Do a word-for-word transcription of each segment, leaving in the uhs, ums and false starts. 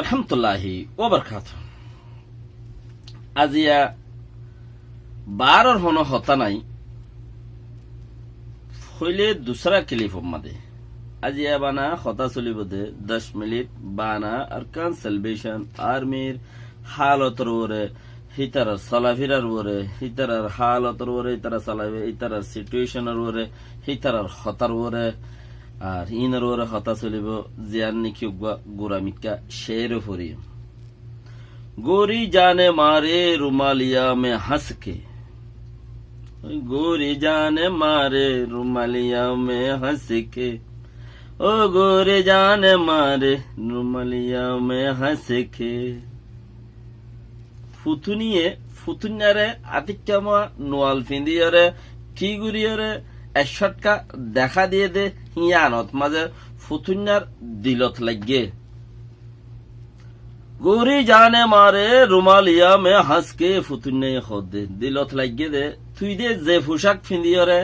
rahmatulláhi wa barakátuhu. Aziya baáror honó hotá nái. Hoilé dusára kilif ot mazé. Aziya bana hotá solibóu de doc minit bana Arakan Salvation Armyr hálotor uore, hítarar solafirar uore, hítarar hálotor uore, hítarar solafi-, hítarar situeconor uore, hítarar hotár uore, ar inor uore hotá solibóu, ziyán niki uggúa guramikká ceér foriyum. گوری جان مارے رومالیہ میں ہنس کے، گوری جان مارے رومالیہ میں ہنس کے، او گوری جان مارے رومالیہ میں ہنس کے۔ Futúniye, futúinnare atikká moa nual fiñdíyore, ki goríyore, eccótka deká diyé dé, híyanot mazé futúinnar dilot laiggé. گوری جان مارے رومالیہ میں ہنس کے, futúinnaye hoódde, dilot laiggé dé, tui dé ze fucák fiñdíyore,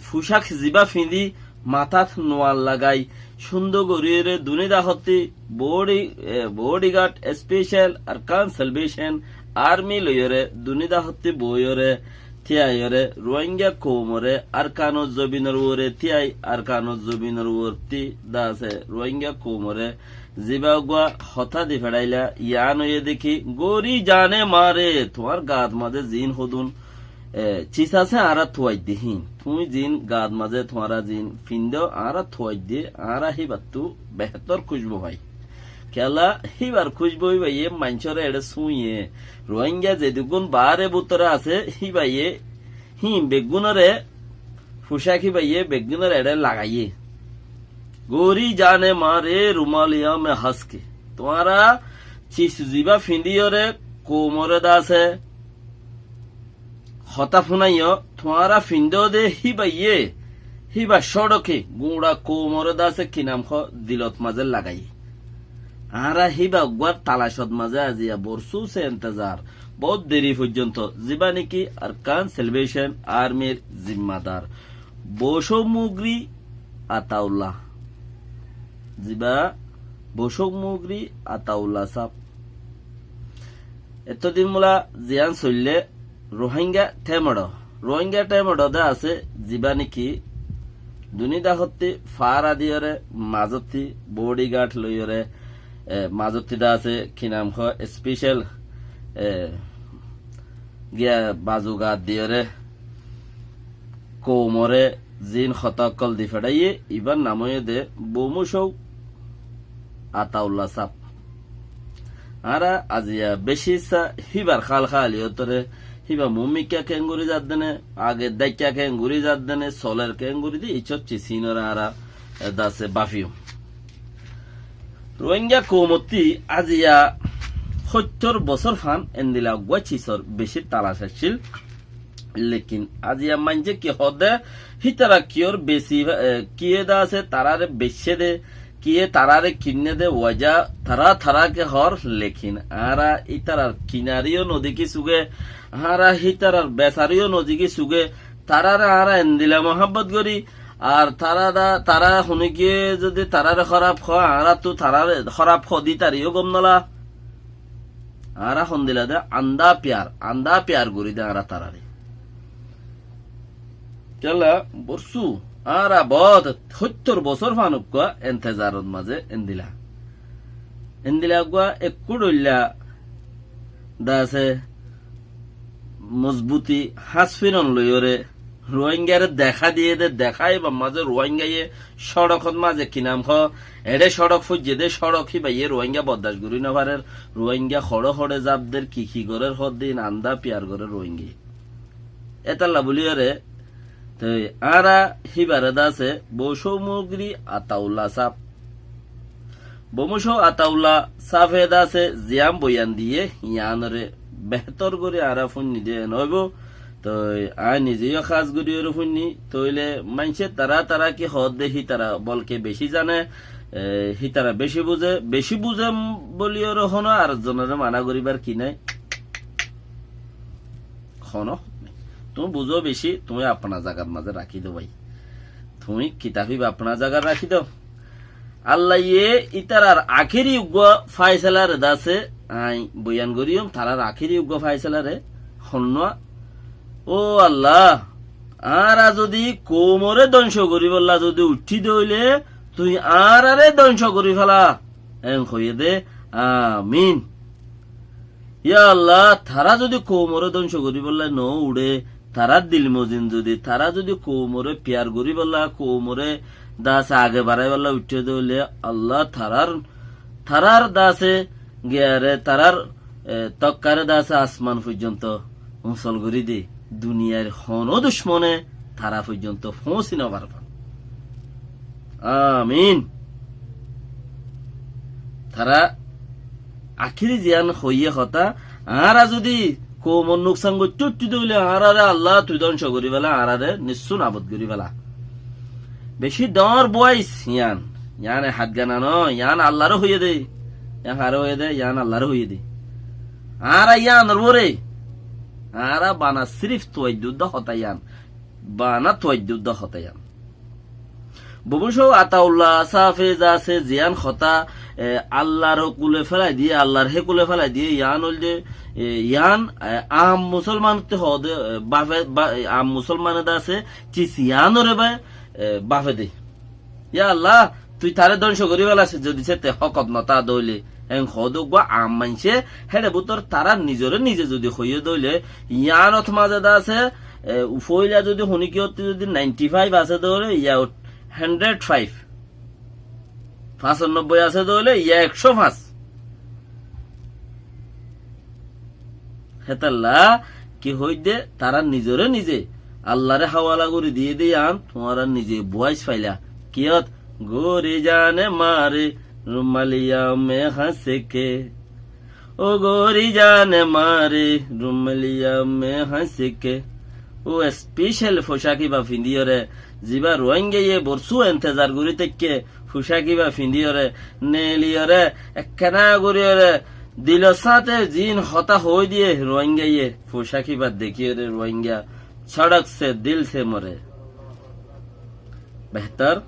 fucák zibá fiñdí, matát nual lagai, cúndor goríyore duní dahottí body, e, bodyguard special Arakan Salvation Army loiyore duní dahottí boóiyore tíaiyore Ruáinga koumoré Arkanor zobinor uore tíai, Arkanor zobinor uorttí dase Ruáinga koumoré zibá uggúa hotá di feçáila, yián óiye dé ki, گوری جان مارے, tuáñr gaat mazé ziín hodún, e, cis asé añára tuaidde híin. Tuñí ziín gaat mazé tuáñra ziín fiñdó añára tuaidde, añára híbattú behétor kúcbu fai. Kiyólla híbar kúcbu híbaye maincóre eçé súiye. Ruáinga zeduggún baáre bútore asé, híbaye híin beggúnore, fucák híbaye beggúnore eçé lagaiyé. گوری جان مارے رومالیہ میں ہنس کے. Tuáñra cis zibá fiñdíyore koumoré dase hotá fúnaiyó, tuáñra fiñdó dé híbaye, híba cóçoke guñça koumoré dase ki nam hoó dilot mazé lagaiyé. Añára híba uggúar talacot mazé aziya borsúse entezar, boóut deri foijjonto, zibá niki Arakan Salvation Armyr zimmadar Bocók Mugri Ataulla. Zibá Bocók Mugri Ataulla sáb. Ettó din bóla ziyán soillé Ruáinga Themeço. Ruáinga Themeço de asé zibá niki duní dahottí fára diyóre mazótti bodyguard loiyóre, e, mazótti de asé ki nam hoó special, e, giya bazu gaat diyóre koumoré ziín hotá ókkol di feçáiye, ibár nam óiye dé Bocók Ataulla sáb. Añára aziya bicí issá híbar hál háliyotoré, híba muúmikká keéngorí zadde né, age dáikka keéngorí zadde né, soler keéngorí dé, iccót cis híinoré añára, e, dase báfiyum. Ruáinga koumottí aziya hóittor bosór fán endila uggúa cisor bicí talac accíl. Lekin aziya maincé ki hoódde, hítara kiyór besi, e, kiyé de asé, taráre beiccé dé, kiyé taráre kinné dé, wajá tará taráke hoór, lekin añára ítarar kinaríyo nodekí suge, añára hítarar besaríyo nodekí suge, taráre añára endila muhábbot gorí, ar tará da, tará huné giyé zodi taráre hóraf hoó, añárattú taráre hóraf hoó dé ítareyó gom nola. Añára hondila de andá piyar, andá piyar gorí de añára taráre. Kiyólla, borsú, añára boóut hóittor bosór fán uggúa entezarot mazé endila. Endila uggúa ekkú dhoilla de asé mozbuti háñs firon loiyóre Ruáingaré deká diyé dé, deká ibár mazé Ruáingaye cóçokot mazé ki nam hoó, eçé cóçok foijjé dé, cóçok híbaye Ruáinga boddac gorí nofarér, Ruáinga hoçé hoçé zaf der, ki ki gorér hoódde iín andá piyar gorér Ruáingaye. Étalla buliyóre, toi añára híbaré de asé Bocók Mugri Ataulla sáb. Bocók Ataulla sáfe de asé ziyán boyan diyé, yiánoré behétor gorí añára fúinni dé en óibou. Toi aññí nizeyó hás goríyoré fúinni, toile maincé tará tará ki hoódde hítara bolke bicí zane, e, hítara bicí buzé, bicí buzé bóliyoré honó ar zonoré maná goríbar ki nái. Honó hok nái. Tuñí buzó bicí, tuñí apna zagar mazé rakí do bái. Tuñí kitab ibá apna zagar rakí do. Allaye ítarar akéri uggúa fáisalaré de asé, aññí boyan goríyum, tarár akéri uggúa fáisalaré, honnúa. Ó Alla, añára zodi koumoré dónco goríbolla zodi uiththí de óile, tui añáráre dónco gorí féla. Eén hoiyé dé, amin. Yá Alla, tará zodi koumoré dónco goríbolla no uçé, tarár dil mozin zodi, tará zodi koumoré piyar goríbolla, koumoré de asé age baráibolla uiththé de óile, Alla, tarár, tarár de asé giyaré, tarár, e, tokkaré de asé asman foijjonto usol gorí de, duniyair honó ducmone tará foijjonto foóñsi no faribá. Amin. Tará akéri ziyán hoiyé hotá, añára zodi koumor nuksan goittó uiththí de óile, añáráre Alla tui dónco gorí féla, añáráre nissú nabud gorí féla. Bicí dóñr buáis yián, yián e hát gana no, yián Allaré hoiyé dé, yián haré hoiyé dé, yián Allaré hoiyé dé. Añára yiánor uore, añára bana sírif tuaidde uddá hotá yián, bana tuaidde uddá hotá yián. Bobúco Ataulla sáfe zasé ziyán hotá, e, Allar hókule félai diyé, Allar hékule félai diyé, yián óilde, e, yián, e, aam musólmanottú hoóde, e, báfe, ba-, e, aam musólmane de asé, cis yiánoré bá, e, báfe dé. Yá Alla, tui taré dónco gorí féla, zodi séte hókot no táa de óile, eén hoóde uggúa aam maincé, héçe bútor tará nizoré nize zodi hoiyé de óile, yiánot mazé de asé, e, foóila zodi honíkiyottú zodi ninety five asé de óile, yá hundred five. Fañsanobboi asé de óile, yá ekcó fañs. Hétolla ki hoóidde, tará nizoré nize Allaré háwala gorí diyé dé yián, tuáñra nize buáis faila. Kiyót? گوری جان ماری رومالیام ہنس کے۔ او گوری جان ماری رومالیام ہنس کے۔ Ó especial focák íba fiñdíyoré, zibá Ruáingaye borsú entezar gorí táikke, focák íba fiñdíyoré, neeliyóre, ekkená goríyoré, dilor sáñte ziín hotá hoói diyé Ruáingaye, focák íba dekíyoré Ruáinga sóçok se dil se more. Behtor.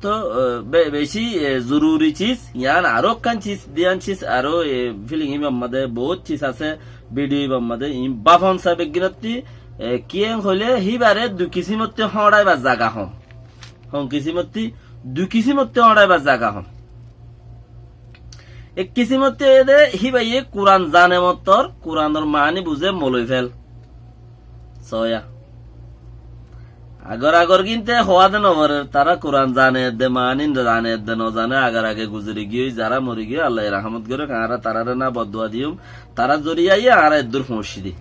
Tó, e, be-, bicí, e, zoruri cis, yián aró ekkán cis, diyan cis, aró, e, filim íbar mazé bout cis asé, bidiyo íbar mazé, iín báfon sa beggínottí, e, kiyén hoilé híbaré dui kisímottí hóñçaibar zaga hom. Hon kisímottí, dui kisímottí hóñçaibar zaga hom. Ek kisímottí óiye dé, híbaye Kuran zane mottor, Kuranor maáni buzé moloi fél. Sóya. Agor agor gínte hoóade nofarer, tará Kuran zane edde, maáni zane edde nozane, agor age guzori giyói, zará mori giyói, Allaye rahámot gorók, añára taráre ná boddua diyum, tarár zoriyaye añára eddúr foóñiccí dé.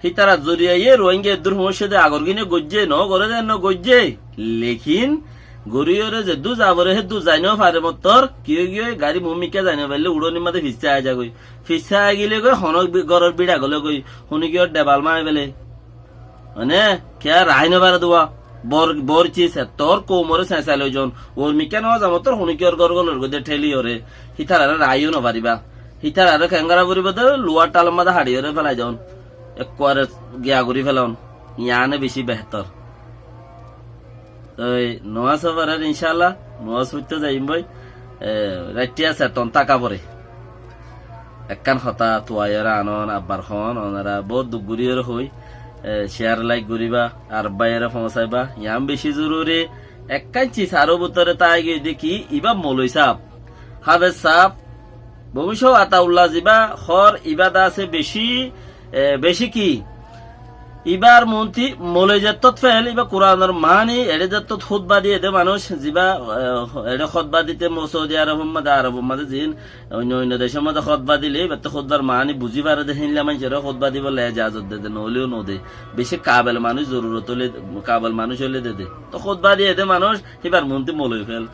Hítarar zoriyaye Ruáinga eddúr foóñiccí dé, agor gíne goijjé, no goré dé no goijjé, lekin goríyoré zeddúr zaforé héddúr zai no fare mottor, ki ói giyói, garí muúmikká zai no faillé uçónir mazé fissá aái zagói. Fissá aigíle goi, honó bi-, góror bíça góle goi, honíkiyór dhebal maái féle. Mane, kiyá raái no fare dé uá. Bor, bor cis, ettór koumoré señsai loi zon. Uor mikká no zamottór honíkiyór gór gólor goidé théliyoré. Hítararé raái yó no faribá. Hítararé keéngara foribó dé, luwar thalor mazé haçiyoré félai don. Ekkuare giya gorí félon. Yiáne bicí behtor. Toi nomás forer incálla, nomás foittó zaiyum bái, e, raittiya seton táka foré. Ekkán hotá tuaiyóre anon, abbar hoón, onora bout duk goríyoré hoói, e, share, like goríba, ar báiyore foóñsaiba, yián bicí zoruri. Ekkán cis aró bútore táigiyoi dé ki, ibá moloi sáab, háfes sáab, Bongcó Ataulla zibá hoór ibá de asé bicí, e, bicí ki? Ibár muúnti moloi zettót fél, ibá Kuranor maáni eçé zettót hótba diyé dé manúic, zibá, e, eçé hótba dite mo-, Soudi Arobor mazé, Arobor mazé ziín oinno oinno decór mazé hótba dile, ibáttu hótbar maáni buzí fare dé, héinla maincóre hótba dibolla ejazot de dé, noóile yó no de. Bicí kabel manúic zorurot óile, kabel manúic óile de dé. Toóu hótba diyé dé manúic, ibár muúnti moloi fél.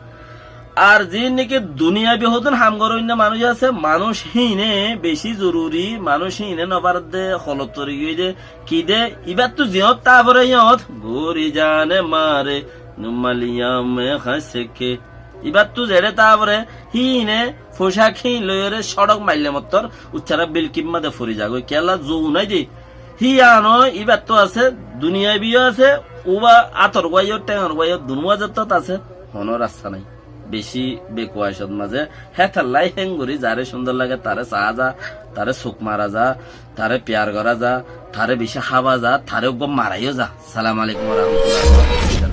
Ar ziín niki duniyabi hodún ham goróinna manúic asé, manúic híine bicí zoruri, manúic híine no faredde, holot fori giyói dé, ki dé, ibáttu ziyót táa foré yót, gori jane mare, numaliya me hañse ke. Ibáttu zeçé táa foré, híine focák híin loiyóre cóçok maille mottor, uccara bilkimma de fori zagói, kiyólla zuu nái dé. Híyano ibáttu asé, duniyabi yó asé, uba átor guáiyo, théngor guáiyo, dunúwa zettót asé, honó rasta nái. beci bekuwacot mazé. Hétolla héngorí zaré cúndor lage taré saá za, taré suk mara za, taré piyar gorá za, taré beci hába za, taré uggúa maraiyó za. Assalamu alaikum wa rahmatullahi wa barakatuhu.